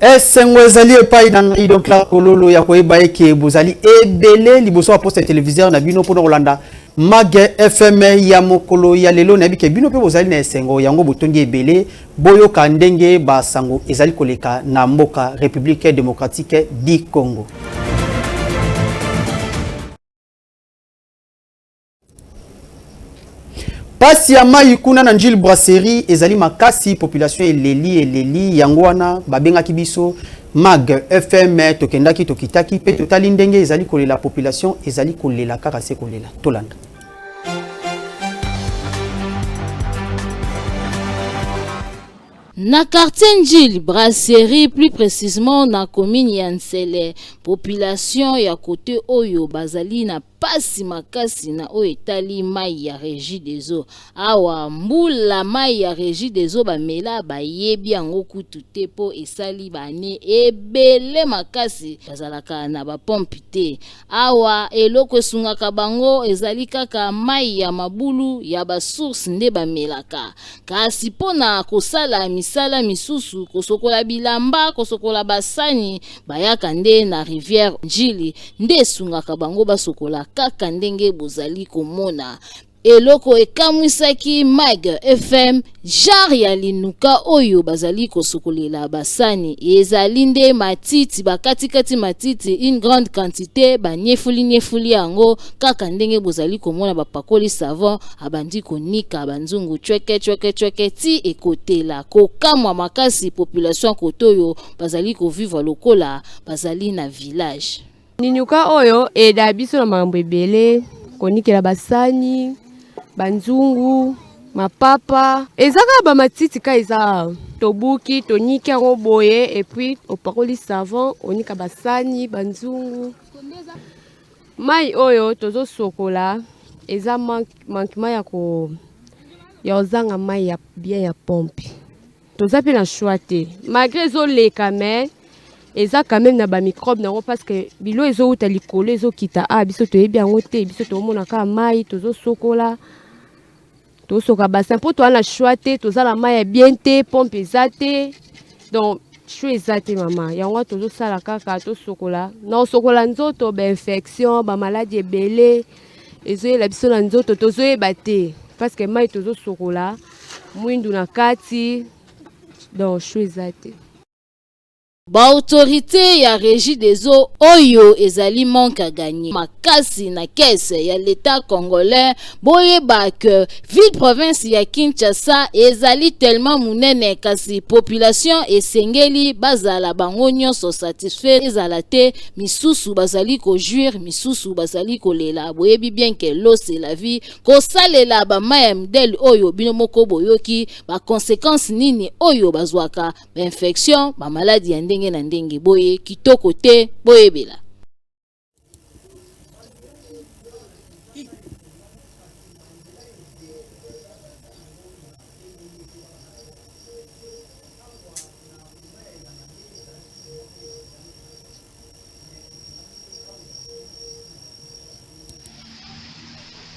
Esengo ezali epai na ngai donc la kololo ya koyeba eke bozali ebele liboso ya poste televiseur na bino mpona kolanda Mag FM ya mokolo ya lelo. Nayebi ke bino mpe bozali na esengo yango, botondi ebele. Boyoka ndenge basango ezali koleka na mboka République démocratique du Congo. Pasi ya mai kuna na Njili Brasserie ezali makasi, population eleli eleli. Yango wana babengaki biso Mag FM, tokendaki, tokitaki mpe totali ndenge ezali kolela. Population ezali kolela kaka se kolela. Tolanda. Na quartier Njili Brasserie, plus précisément na commune ya Nsele, population ya côté oyo bazali na pasi makasi na oyo etali mai ya Régie des eaux. Awa mbula mai ya Régie des eaux bamela bayebi yango kutu te, mpo esali bane ebele makasi bazalaka na bapompe te. Awa eloko esungaka bango ezali kaka mai ya mabulu ya basource nde bamelaka. Kasi mpo na kosala misala misusu, kosokola bilamba, kosokola basani, bayaka nde na rivière Njili nde esungaka bango basokola kaka ndenge bozali komona. Eloko ekamwisaki Mag FM, genre ya linuka oyo bazali kosokolela basani ezali nde matiti, bakatikati matiti une grande quantité, banyefuli-nyefuli yango kaka ndenge bozali komona, bapakoli savon, abandi konika banzungu chweke chweke chweke ti ekotela. Kokamwa makasi, population kote oyo bazali kovivre lokola bazali na village. Ninuka oyo eda biso na makambo ebele, konikela basani, banzungu, mapapa. Eza kaka bamatiti ka eza tobuki, toniki yango boye, et puis opakoli savon, onika basani, banzungu. Mai oyo tozosokola eza manquement ya ko ya kozanga mai ya bien ya pompe. Toza mpe na choix te, malgré ezoleka, mais eza quand même na bamicrobe nango, parce que bilo ezowuta likolo ezokita. A biso toyebi yango te, biso tozomona kaka mai tozosokola, tosoka bassin, mpo toza na choix te. Toza na mai ya bien te, pompe eza te, donc choix eza te mama. Yango wana tozosala kaka tosokola. Na kosokola nzoto, bainfection, bamaladi ebele ezoyela biso na nzoto, tozoyeba te, parce que mai tozosokola mwindu na kati, donc choix eza te. Baautorité ya Régie des eaux, oyo ezali manque à gagner makasi na caisse ya l'État congolais. Boyeba ke ville province ya Kinshasa ezali tellement monene, kasi population esengeli bazala bango nyonso satisfait. Ezala te misusu bazali kojouir, misusu bazali kolela. Boyebi bien ke l'eau, c'est la vie. Kosalela bamai ya modèle oyo, bino moko boyoki baconséquence nini oyo bazwaka, bainfection, bamaladi ya ndenge na ndenge. Boye kitoko te, boyebela.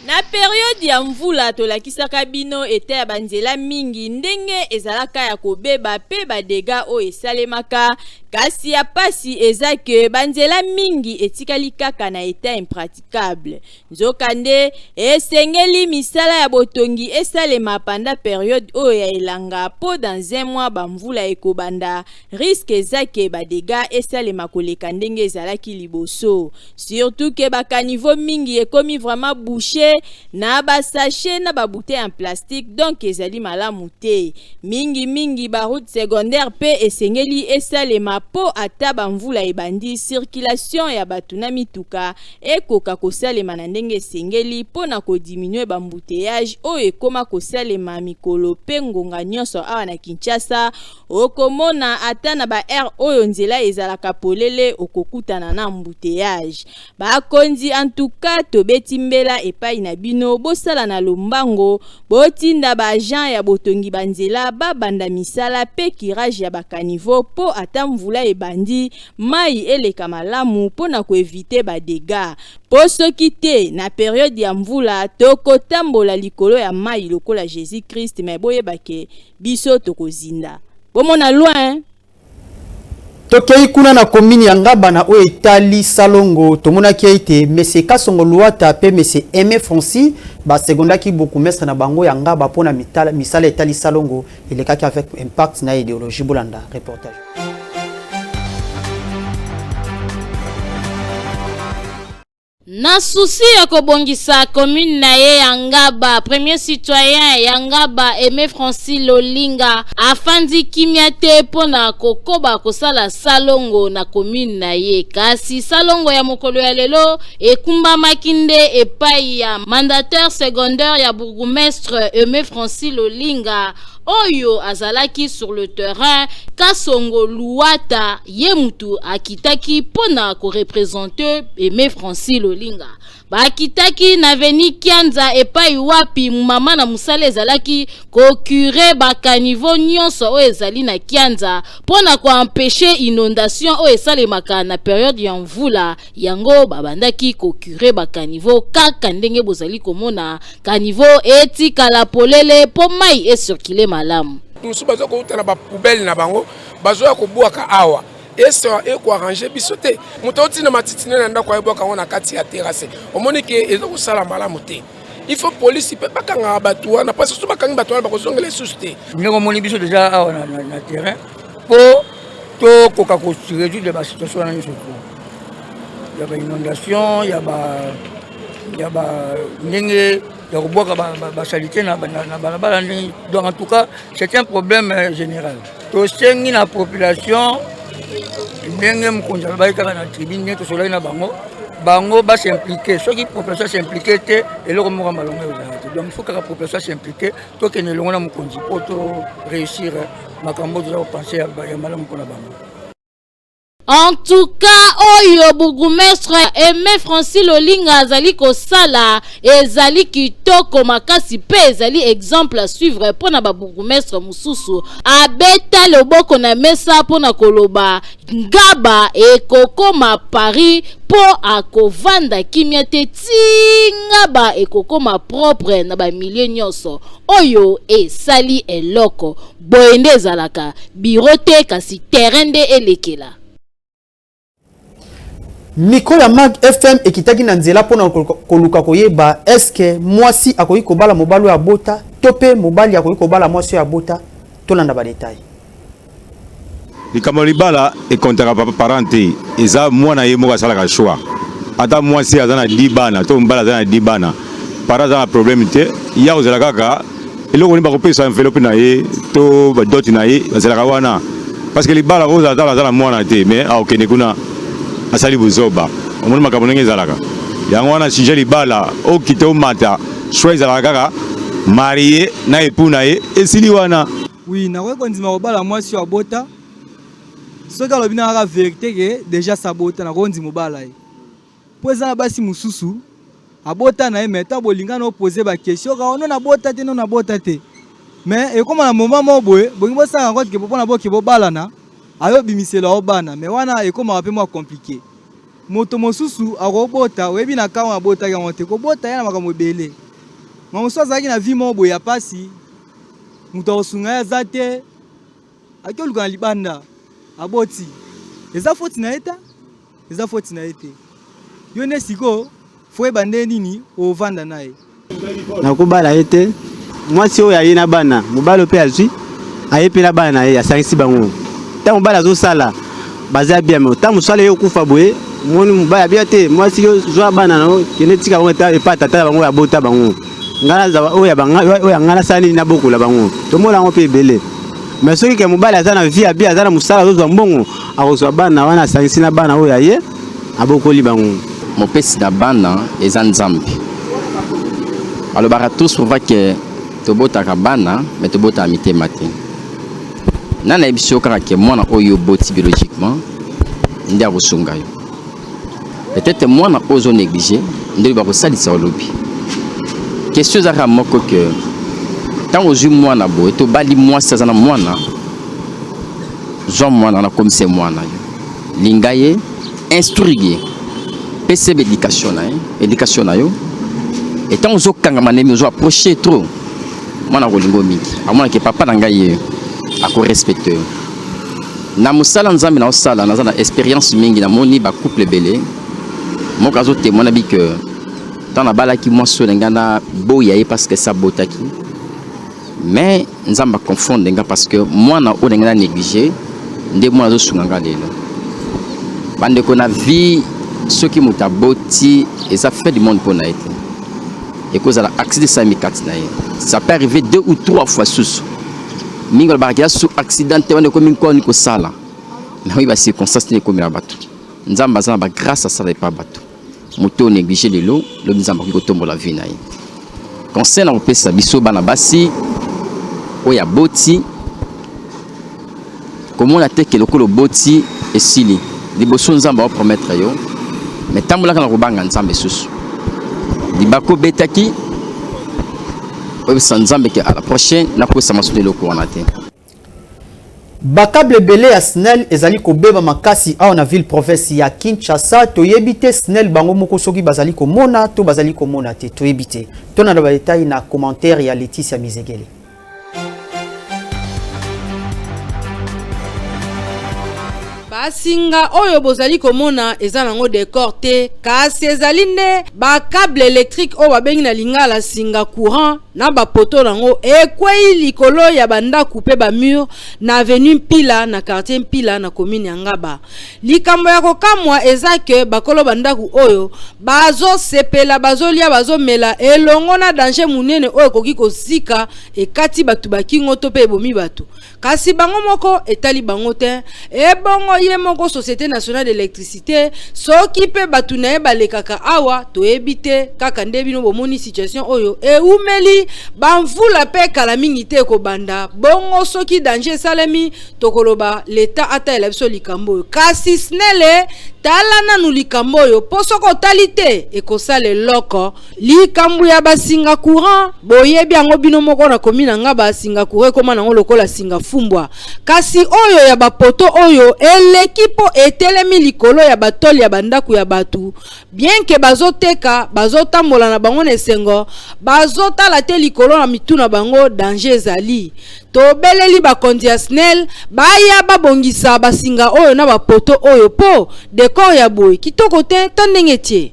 Na periode ya mvula, tolakisaka bino eta ya banzela mingi ndenge ezalaka ya kobeba mpe badégâts oyo esalemaka. Kasi ya pasi eza ke banzela mingi etikali kaka na état impraticable. Nzokande esengeli misala ya botongi esalema pendant periode oyo ya elanga, mpo dans un mois bamvula ekobanda. Risque eza ke badégâts esalema koleka ndenge ezalaki liboso, surtout ke bacaniveaux mingi ekomi vraiment bouché na basachet, na babouteille en plastique, donc ezali malamu te. Mingimingi baroute secondaire mpe esengeli esalema, mpo ata bamvula ebandi, circulation ya bato na mituka ekoka kosalema na ndenge esengeli, mpo na kodiminuer baembouteillage oyo ekóma kosalema mikolo mpe ngonga nyonso awa na Kinshasa. Okomona ata na baheure oyo nzela ezalaka polele, okokutana na embouteillage. Bakonzi, antuka tobeti mbela epai na bino, bosala na lombango, botinda baagent ya botongi banzela babanda misala mpe curage ya bacaniveaux, mpo ata mvula ebandi, mai eleka malamu mpo na koéviter badégâts. Mpo soki te, na periode ya mvula tokotambola likolo ya mai lokola Jésus Christ, mais boyeba ke biso tokozinda. Bomona loin. Tokei kuna na commune ya Ngaba na oyo etali salongo. Tomonaki ete Monsieur Kasongo Luata mpe Monsieur Aimé Francis basegondaki bourgmestre na bango ya Ngaba mpona misala etali salongo elekaki avec impact na idéologie. Bolanda reportage. Na souci ya kobongisa commune na ye ya Ngaba, premier citoyen ya Ngaba Aimé Francis Lolinga afandi kimia te mpo na kokoba kosala salongo na commune na ye. Kasi salongo ya mokolo ya lelo ekumbamaki nde epai ya mandataire secondaire ya bourgmestre Aimé Francis Lolinga oyo azalaki sur le terrain, Kasongo Luwata. Ye mutu akitaki mpo na korepresente Aime Francis Lolinga. Bakitaki na avenue Kianza epai wapi mama na mosala ezalaki kocure ba caniveaux nyonso oyo ezali na Kianza mpo na koempeshe inondation oyo esalemaka na periode ya mvula. Yango babandaki kocure ba caniveaux kaka ndenge bozali komona caniveau etikala polele mpo mai ecircule malamu. Mosusu baza kouta na ba poubelle na bango, bazoya kobwaka awa. Eso ekoarrange biso te. Moto auti na matiti ne na ndako ayebwaka yango na kati ya terrasse, omoni ke eza kosala malamu te. Il faut polisi mpe bakangaka bato wana, parce que bakangi bato wana bakozongela lisusu te. Ndenge omoni biso deja awa na terrain mpo tokoka korésoudre basituation wana nyonso to ya bainondation, ya ba ndenge ya kobwaka basalite na balabala ndenge. Donc en tout cas, c'est un problème général. Tosengi na population, ndenge mokonzi alobaki kaka na tribune, ndenge tosolaki na bango, bango bas'implique. Soki population s'implique te, eloko moko malongo ezala te. Donc il faut kaka population s'implique, tokende elongo na mokonzi mpo to réussir makambo toza kopense ya malamu mpona bango. En tout cas, oyo bourgmestre Aimé Francis Lolinga azali kosala ezali kitoko makasi mpe ezali exemple à suivre mpona babourgmestre mosusu. Abeta loboko na mesa mpona koloba Ngaba ekokoma Paris, mpo akovanda kimia te ti Ngaba ekokoma propre na bamilie nyonso. Oyo esali eloko boye nde ezalaka bureau te, kasi terrain nde elekela. Micro ya Mag FM ekitaki na nzela mpona koluka koyeba eske mwasi akoki kobala mobali oyo abota to mpe mobali akoki kobala mwasi oyo abota. Tolanda badetail. Likambo libala ekontaka parent te, eza mwana ye moko asalaka choix. Ata mwasi aza na 10 bana to mobali aza na 10 bana, parent aza na problème te. Ya kozala kaka eloko nini bakopesa, enveloppe na ye to badot na ye, bazalaka wana, parce que libala kozala tala aza na mwana te, mais akokende kuna asali buzoba. Omoni makambo ndenge ezalaka, yango wana sujet libala, okita omata, choix ezalaka kaka marié na époux na ye, esili wana. Oui, nakoki kondima kobala mwasi oyo abota soki alobi na kaka vérité ke déjà sabota. Nakoki kondima obala ye mpo eza na basi mosusu abota na ye, mais ntango bolingana, opose baquestion kaka no nabota te, no nabota te. Mais ekóma na moment moko boye, bongi bosala yango ke mpona boke bobalana, ayobimisela o bana, mais wana ekómaka mpe mwa compliqué. Moto mosusu akobota, oyebi na ntango abotaki yango te, kobota ye na makambo ebele. Ma mosusu azalaki na vie moko boye ya pasi, moto akosunga ye aza te, aki oluka na libanda, aboti. Eza foti na ye te, eza foti na ye te. Yo nde sikoyo faut oyeba nde nini ovanda na ye. Nakobala ye te. Mwasi oyo aye na bana, mobali mpe azwi, aye mpe na bana na ye, asangisi bango. Ntango mobali azosala, baza bien, mais ntango mosala ye okufa boye, moni mobali abia te. Mwasi, yo zwa bana na yo, kende tika bango epa tata na bango oyo abota bango. Ngai nazwa oyo ya ngai, nasala nini, nabokola bango. Tomona yango mpe ebele. Mais soki ke mobali aza na vie abi, aza na mosala, azozwa mbongo, akozwa bana wana, asangisi na bana oyo aye, abokoli bango. Mopesi na bana eza Nzambe. Alobaka tout souvent ke tobotaka bana, mais tobotaka mitema te. Nani ayebi biso kaka ke mwana oyo oboti biologiquement nde akosunga yo? Peut-être mwana oyo ozo néglige nde bakosalisa olobi. Question eza kaka moko ke ntango ozwi mwana boye, tobali mwasi aza na mwana, zwa mwana wana, komise mwana yo, linga ye, instruire ye, pesa ye baéducation na ye, éducation na yo. Etango ozokangama ndenge ozo approche trop mwana, akolinga mingi, amonake papa na ngai ye, akorespecte yo. Na mosala Nzambe naosala, naza na experience mingi, namoni ba couple ebele. Moko azo témoigner bi que tant nabalaki mwasi oyo na ngai na boya ye parce que ça botaki. Mais Nzambe a confondre nga parce que mwana oyo na ngai na négliger nde mwana azosunga nga lelo. Bandeko na vie, soki moto aboti eza fin du monde mpo na ye te. Ekozala accident esalemi kati na ye. Ça peut arriver 2 ou 3 fois susu. Mingi balobaka eza su accident te, wana ekomi nkoni kosala. Mais oyo ba circonstances nini ekomela bato. Nzambe aza na ba grâce asala epa bato. Moto oyo néglige lelo, lobi Nzambe akoki kotombola vie na ye. Conseil na kopesa biso bana basi oyo aboti, komona te ke lokola oboti esili. Liboso Nzambe ao promettre yo, mais tambolaka na kobanga Nzambe susu. Libako obetaki, oyebisa Nzambe ke à la prochaine nakosa masusu eloko wana te. Bakable ebele ya SNEL ezali kobeba makasi awa na ville province ya Kinshasa. Toyebi te SNEL bango moko soki bazali komona to bazali komona te, toyebi te. Tona na ba détails na commentaire ya Laetitia Mizegele. Basinga oyo bozali komona eza nango decor te, kasi ezali nde ba cable électrique oyo babengi na lingala singa courant na ba poteau nango ekwei likolo ya ba ndaku pe ba mur na avenue Mpila na quartier Mpila na commune ya Ngaba. Likambo ya kokamwa eza ke bakolo ba ndaku oyo bazosepela, bazolia, bazomela elongo na danger munene oyo ekoki kozika ekati bato ba kingo to pe ebomi bato. Kasi bango moko etali bango te. Ebongo ye moko Société nationale d'électricité soki pe bato na ye balekaka awa toyebi te, kaka nde bino bomoni situation oyo ewumeli, ba mvula pe kala mingi te ekobanda. Bongo soki danger esalemi tokoloba l'État atayela biso likambo oyo. Kasi SNEL tala nanu likambo oyo, po soki otali te ekosala eloko. Likambo ya basinga courant boyebi yango bino moko, na komi na nga basinga courant ekoma nango lokola singa fumbwa, kasi oyo ya bapoto oyo eleki po etelemi likolo ya batole ya bandako ya bato, bien ke bazoteka bazotambola na bango na esengo, bazotala te likolo na mitu na bango danger ezali. Tobeleli bakonzi ya SNEL baya babongisa basinga oyo na bapoto oyo, po decor ya boye kitoko te ta ndenge etie.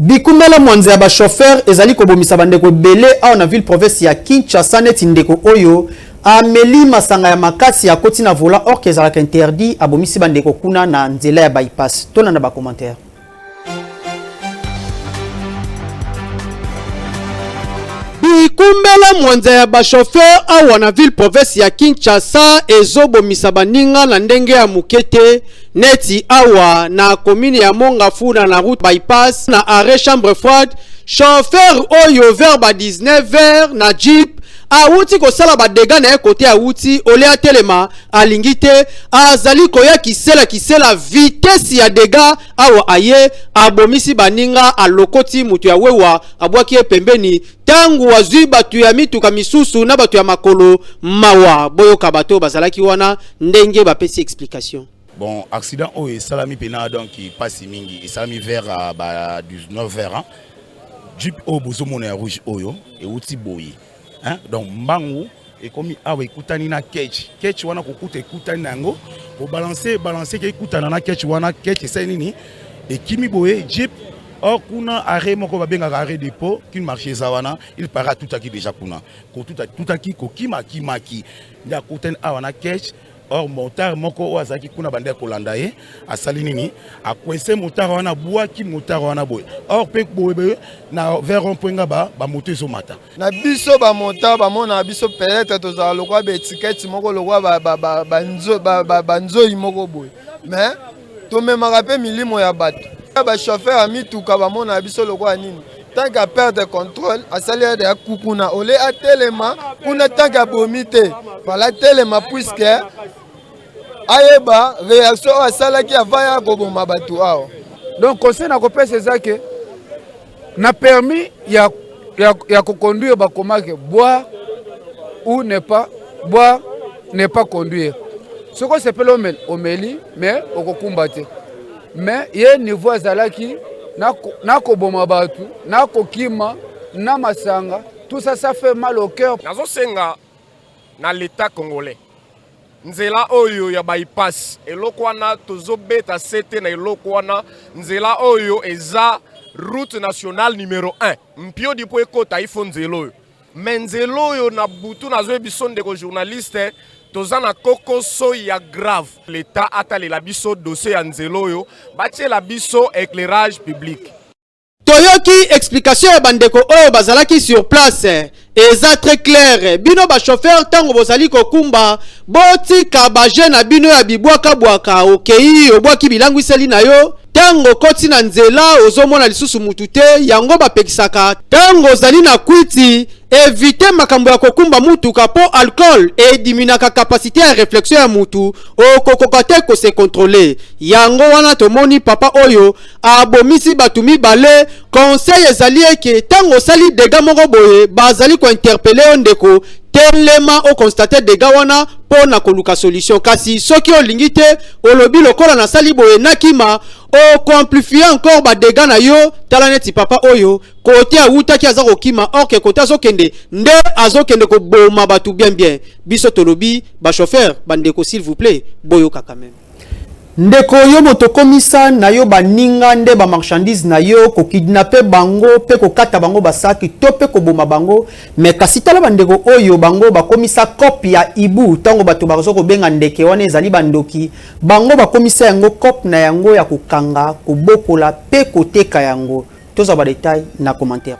Bikumbela mwanza ya ba chauffeur ezali kobomisa bandeko ebele awa na ville province ya Kinshasa, neti ndeko oyo ameli masanga ya makasi akoti na volant or que ezalaka interdit, abomisi bandeko kuna na nzela ya bypass. Tolanda ba commentaire. Bikumbela mwanza ya ba chauffeur awa na ville province ya Kinshasa ezobomisa baninga na ndenge ya moke te, neti awa na commune ya Mont-Ngafula na route bypass na arrêt chambre froide. Chauffeur oyo vers ba 19h na jeep awuti kosala ba dégâts na ye kote awuti, ole atelema alingi te, azali koya kisela kisela vitesse ya dégâts awa aye abomisi baninga, alokoti moto ya wewa abwaki ye pembeni. Tangu azwi bato ya mituka misusu na bato ya makolo mawa. Boyoka bato bazalaki wana ndenge bapesi explication. Bon, accident oyo esalami pena donc pasi mingi, esalami vers ba 19h, hein. Jeep oyo bozomona ya rouge oyo euti boye, hein? Donc mbangu ekomi awa ekutani na ketch, ketch wana kokuta ekutani na yango kobalanse balanse ke ekutana na ketch wana, ketch esali nini ekimi boye jeep. Or kuna arrêt moko babengaka arrêt dépôt kin marché eza wana, il paraît atutaki déjà kuna kotuta tutaki kokima akimaki nde akutani awa na ketch. Or motard moko oyo azalaki kuna bande kolanda ye asali nini, akwese motard wana, abwaki motard wana boye. Or pe boye boye na vers rond point nga ba ba moto ezomata na biso ba motard bamona biso peut-être tozala lokola ba étiquette moko lokola ba nzoi moko boye, mais tomemaka pe milimo ya bato. Ba chauffeur ya mituka bamona biso lokola nini, tant qu'à perdre contrôle asali ya kukuna ole atelema kuna, tant qu'à bomi te fala telema puisque ayeba réaction oyo asalaki avant ya koboma bato awa. Donc conseil na kopesa eza ke na permis ya koconduire bakomaki boire ou ne pas boire, ne pas conduire. Soki osepeli omeli, omeli, mais okokumba te. Mais ye niveau azalaki na koboma bato, na kokima, na masanga, tout ça, ça fait mal au cœur. Nazosenga na l'etat congolais. Nzela oyo ya bypass, eloko wana tozobeta sete na eloko wana, nzela oyo eza route nationale numero 1. Mpiodi po ekota il faut nzela oyo. Mais nzela oyo na butu nazoyebi biso ndeko journaliste, toza na kokoso ya grave. L'etat atalela biso dossier ya nzela oyo, batiela biso éclairage public. Toyoki explication ya bandeko oyo bazalaki sur place, eza très clair. Bino bachauffeur, ntango bozali kokumba, botika baje na bino ya bibwakabwaka. Okei, obwaki bilangwiseli na yo, ntango okoti na nzela ozomona lisusu mutu te. Yango bapekisaka, ntango ozali na kwiti, évite makambo ya kokumba mutuka, mpo alcool ediminuaka capacité ya réflexion ya mutu, okokoka te kose contrôler. Yango wana tomoni papa oyo abomisi bato mibale. Conseil ezali eke ntango osali dégât moko boye, bazali kointerpeller yo, ndeko, telema oconstater dégât wana mpo na koluka solution. Kasi soki olingi te, olobi lokola nasali boye nakima, okoamplifier encore badégâts na yo. Tala neti papa oyo, kote awutaki aza kokima, or que kote azokende nde azokende koboma bato. Bien bien, biso tolobi bachauffeur, bandeko, s'il vous plaît, boyoka quand même. Ndeko, yo moto okomisa na yo baninga nde bamarchandise na yo, kokidnapper bango mpe kokata bango basaki to mpe koboma bango. Me kasi tala bandeko oyo, bango bakomisa coop ya hibou. Ntango bato baza kobenga ndeke wana ezali bandoki, bango bakomisa yango coop na yango ya kokanga, kobokola mpe koteka yango. Tozwa badétail na commentaire.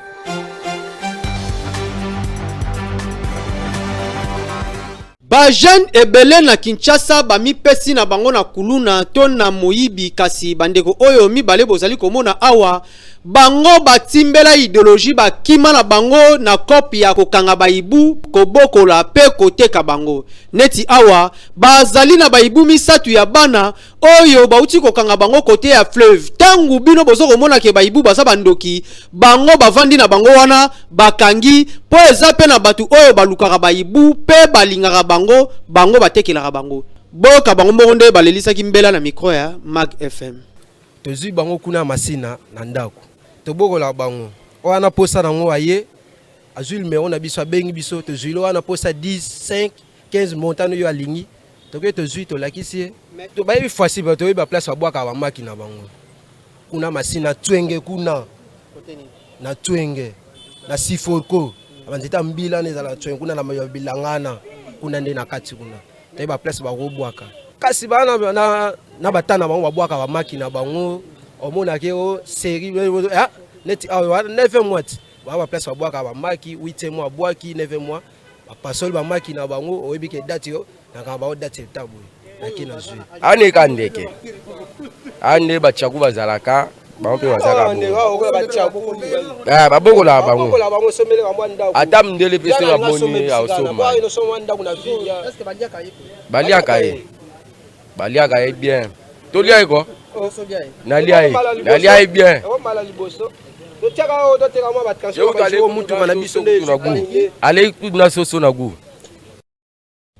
Bajeune ebele na Kinshasa bamipesi na bango na kuluna to na moyibi. Kasi bandeko oyo mibale bozali komona awa, bango batimbela idéologie, bakima na bango na coop ya kokanga bahiboux, kobokola mpe koteka bango. Neti awa bazali na bahiboux misato ya bana oyo bauti kokanga bango kote ya fleuve. Ntango bino boza komona ke bahiboux baza bandoki, bango bavandi na bango wana, bakangi mpo eza mpe na bato oyo balukaka bahiboux mpe balingaka bango, bango batekelaka bango. Boyoka bango moko nde balelisaki mbela na micro ya Mag FM. Tozwi bango kuna Masina na ndako, tobokola bango wana. Posa nango aye, azwi numero na biso, abengi biso, tozwi wana posa 10, 5, 15, montant oyo alingi. Tokoki, tozwi, tolakisi ye. Bayebi fasi, toyebi baplace babwakaka bamaki na bango kuna Masina, Twenge kuna na Twenge na Siforco, banzete ya mbila wana ezala na Twenge kuna na bilangana kuna nde na kati kuna toyebi baplace bakobwaka. Kasi bana na batana bango babwaka bamaki na bango, omonaki o série neti awa 9 mois ti baa baplace babwaka bamaki, 8 mois abwaki, 9 mois bapasoli bamaki na bango. Oyebi ke date yo nakaka bango date eta boye nake nazwi. Aneka ndeke ande bachaku bazalaka, bango mpe bazalaka, babokolaka bango. Ata mindele mpe soki amoni aosomba, baliaka ye, baliaka ye bien. Tolia ye ko, nalia ye, nalia ye bien. Mutuka na biso nde alei kutu na soso na gu.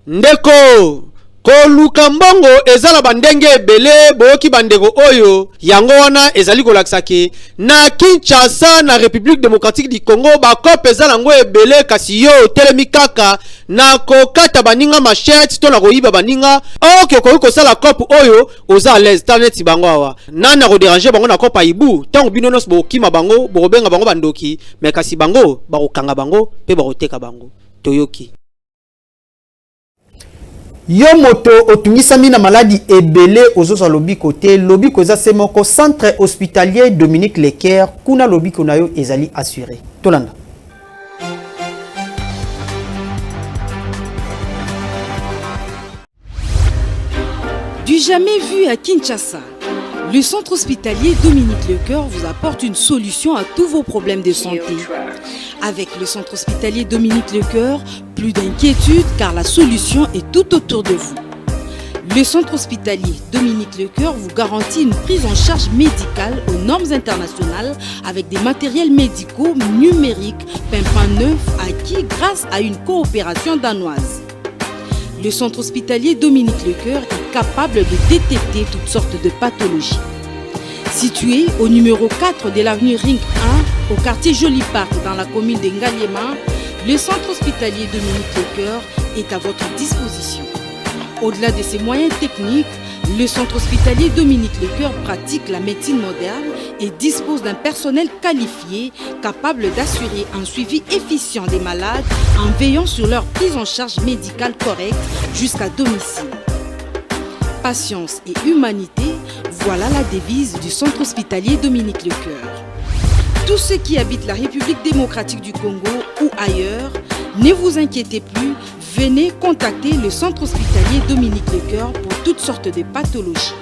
Ndeko, koluka mbongo eza na bandenge ebele. Boyoki bandeko oyo, yango wana ezali kolakisa ke na Kinshasa, na République démocratique du Congo, bacoop eza nango ebele. Kasi yo otelemi kaka na kokata baninga machette to na koyiba baninga, oke okoki kosala coop oyo oza à l'aise. Tala neti bango awa, nani akodéranger bango na coop ya hibou? Ntango bino nyonso bokokima bango, bokobenga bango bandoki, me kasi bango bakokanga bango mpe bakoteka bango. Toyoki yo moto otungisami na maladi ebele, ozozwa lobiko te. Lobiko eza se moko, centre hospitalier Dominique Leker. Kuna lobiko na yo ezali assuré. Tolanda. Du jamais vu à Kinshasa. Le centre hospitalier Dominique Lecoeur vous apporte une solution à tous vos problèmes de santé. Avec le centre hospitalier Dominique Lecoeur, plus d'inquiétude car la solution est tout autour de vous. Le centre hospitalier Dominique Lecoeur vous garantit une prise en charge médicale aux normes internationales avec des matériels médicaux numériques pimpant neuf acquis grâce à une coopération danoise. Le centre hospitalier Dominique Lecoeur est capable de détecter toutes sortes de pathologies. Situé au numéro 4 de l'avenue Ring 1, au quartier Joli Parc dans la commune de Ngaliema, le centre hospitalier Dominique Lecoeur est à votre disposition. Au-delà de ses moyens techniques, le centre hospitalier Dominique Lecoeur pratique la médecine moderne et dispose d'un personnel qualifié capable d'assurer un suivi efficient des malades en veillant sur leur prise en charge médicale correcte jusqu'à domicile. Patience et humanité, voilà la devise du centre hospitalier Dominique Lecoeur. Tous ceux qui habitent la République démocratique du Congo ou ailleurs, ne vous inquiétez plus, venez contacter le centre hospitalier Dominique Lecoeur pour toutes sortes de pathologies.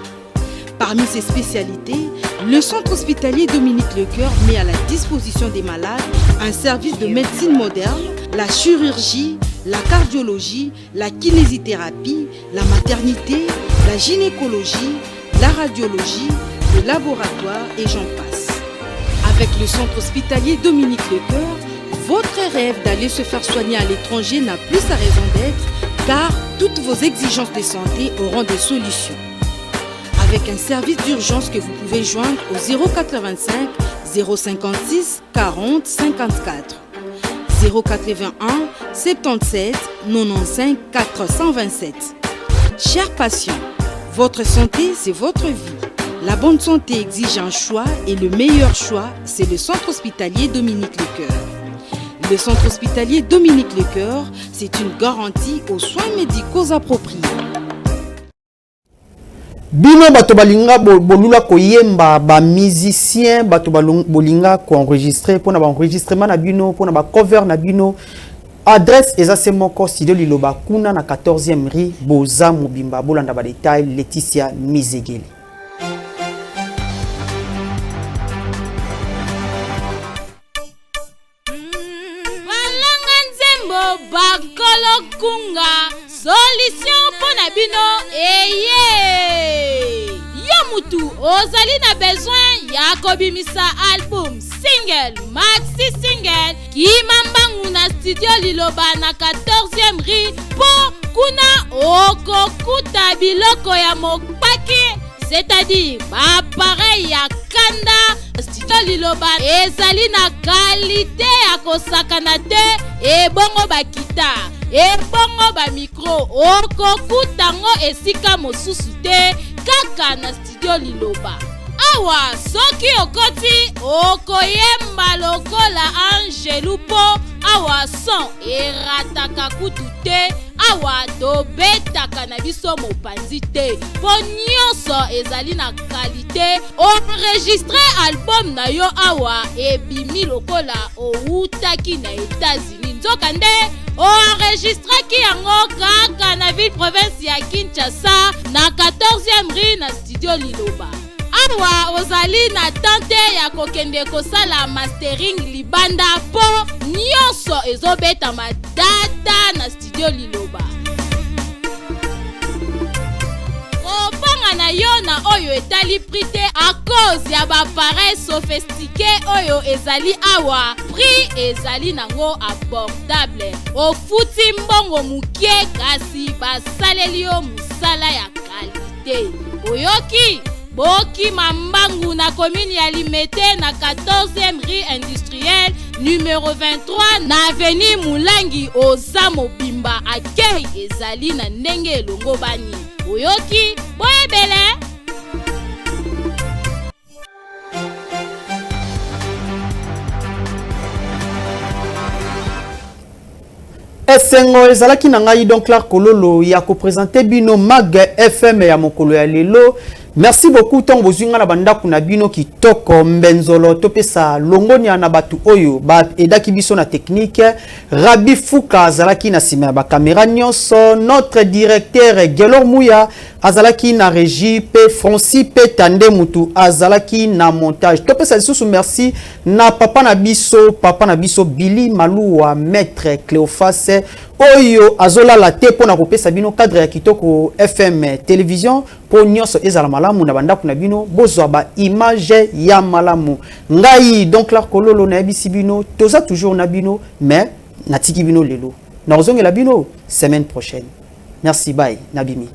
Parmi ses spécialités, le centre hospitalier Dominique Lecoeur met à la disposition des malades un service de médecine moderne, la chirurgie, la cardiologie, la kinésithérapie, la maternité, la gynécologie, la radiologie, le laboratoire et j'en passe. Avec le centre hospitalier Dominique Lecoeur, votre rêve d'aller se faire soigner à l'étranger n'a plus sa raison d'être car toutes vos exigences de santé auront des solutions. Avec un service d'urgence que vous pouvez joindre au 085 056 40 54 081 77 95 427. Chers patients, votre santé, c'est votre vie. La bonne santé exige un choix et le meilleur choix, c'est le centre hospitalier Dominique Lecoeur. Le centre hospitalier Dominique Lecoeur, c'est une garantie aux soins médicaux appropriés. Bino bato balinga bolula koyemba, ba musicien, bato bolinga koenregistrer mpona baenregistrement na bino, mpona bacover na bino, adresse eza se moko, studio Liloba, kuna na 14e rue. Boza mobimba, bolanda badetail. Laetitia Mizegeli. Balanga nzembo, bakolo kunga, solution mpo na bino eye. Yo mutu ozali na besoin ya kobimisa album, single, maxi single, kima mbangu na studio Liloba na 14e rue, mpo kuna okokuta biloko ya mopaki, c'est-à-dire baappareil ya kanda. Studio Liloba ezali na qualité ya kosakana te. Ebongo bakita, ebongo bamicro, okokuta ngo esika mosusu te, kaka na studio Liloba. Awa soki okoti, okoyemba lokola angelu, mpo awa son erataka kutu te. Awa tobetaka na biso mopanzi te, mpo nyonso ezali na qualité. Enregistre album na yo awa, ebimi lokola owutaki na États-Unis, nzokande oenregistraki yango kaka na ville province ya Kinshasa, na 14e rue, na studio Liloba. Awa ozali na tante ya kokende kosala mastering libanda, mpo nyonso ezobetama data na studio Liloba. Kobanga na yo na oyo etali prix te, à cause ya baappareil sophistiqué oyo ezali awa, prix ezali nango abordable. Ofuti mbongo moke, kasi basaleli yo mosala ya qualité. Oyoki? Bokima mbangu na commune ya Limete, na 14e rue industrielle, numéro 23, na avenue Mulangi. Oza mobimba, akei ezali na ndenge elongo bani. Oyoki? Boyebele. Esengo ezalaki na ngai, donc Clark Kololo, ya koprésenter bino Mag FM ya mokolo ya lelo. Merci beaucoup ntango bozwi ngai na bandako na bino kitoko mbenzolo. Topesa longonia na bato oyo baaidaki biso na technique. Rabi Fuka azalaki na nsima ya bakamera nyonso, notre directeur Gelor Muya azalaki na régie, mpe Francis mpe Tande mutu azalaki na montage. Topesa lisusu merci na papa na biso, papa na biso Billy Maluwa, maître Cléophas, oyo azolala te mpona kopesa bino cadre ya kitoko FM télévision, mpo nyonso ezala malamu na bandako na bino, bozwa baimage ya malamu. Ngai donc Clark Kololo, nayebisi bino toza toujours na bino, mais natiki bino lelo, nakozongela bino semaine prochaine. Merci, bye, nabimi.